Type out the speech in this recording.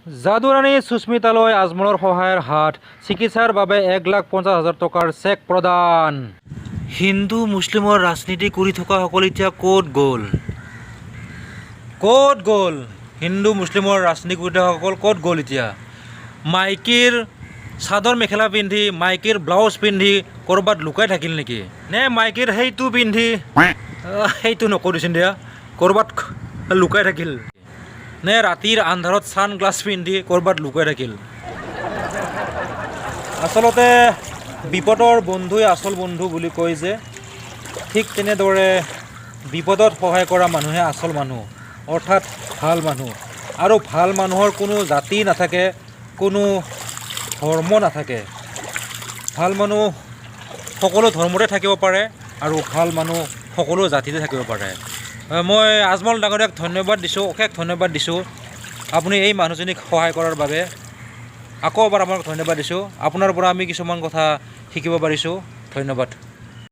যাদুৰাণী সুস্মিতালৈ আজমলৰ সহায়ৰ হাত। চিকিৎসাৰ বাবে 1,50,000 টকাৰ চেক প্ৰদান। হিন্দু মুছলিমৰ ৰাজনীতি কৰি থকাসকল এতিয়া ক'ত গ'ল? ক'ত গ'ল হিন্দু মুছলিমৰ ৰাজনীতি কৰি থকাসকল? ক'ত গ'ল এতিয়া? মাইকীৰ চাদৰ মেখেলা পিন্ধি, মাইকীৰ ব্লাউজ পিন্ধি ক'ৰবাত লুকাই থাকিল নেকি? নে মাইকীৰ সেইটো পিন্ধি, সেইটো নকৰিছোন দিয়া, ক'ৰবাত লুকাই থাকিল? নে ৰাতিৰ আন্ধাৰত ছানগ্লাছ পিন্ধি ক'ৰবাত লুকাই থাকিল? আচলতে বিপদৰ বন্ধুই আচল বন্ধু বুলি কয় যে, ঠিক তেনেদৰে বিপদত সহায় কৰা মানুহে আচল মানুহ, অৰ্থাৎ ভাল মানুহ। আৰু ভাল মানুহৰ কোনো জাতি নাথাকে, কোনো ধৰ্ম নাথাকে। ভাল মানুহ সকলো ধৰ্মতে থাকিব পাৰে আৰু ভাল মানুহ সকলো জাতিতে থাকিব পাৰে। মই আজমল ডাঙৰীয়াক ধন্যবাদ দিছোঁ, অশেষ ধন্যবাদ দিছোঁ, আপুনি এই মানুহজনীক সহায় কৰাৰ বাবে। আকৌ এবাৰ আপোনাক ধন্যবাদ দিছোঁ। আপোনাৰ পৰা আমি কিছুমান কথা শিকিব পাৰিছোঁ। ধন্যবাদ।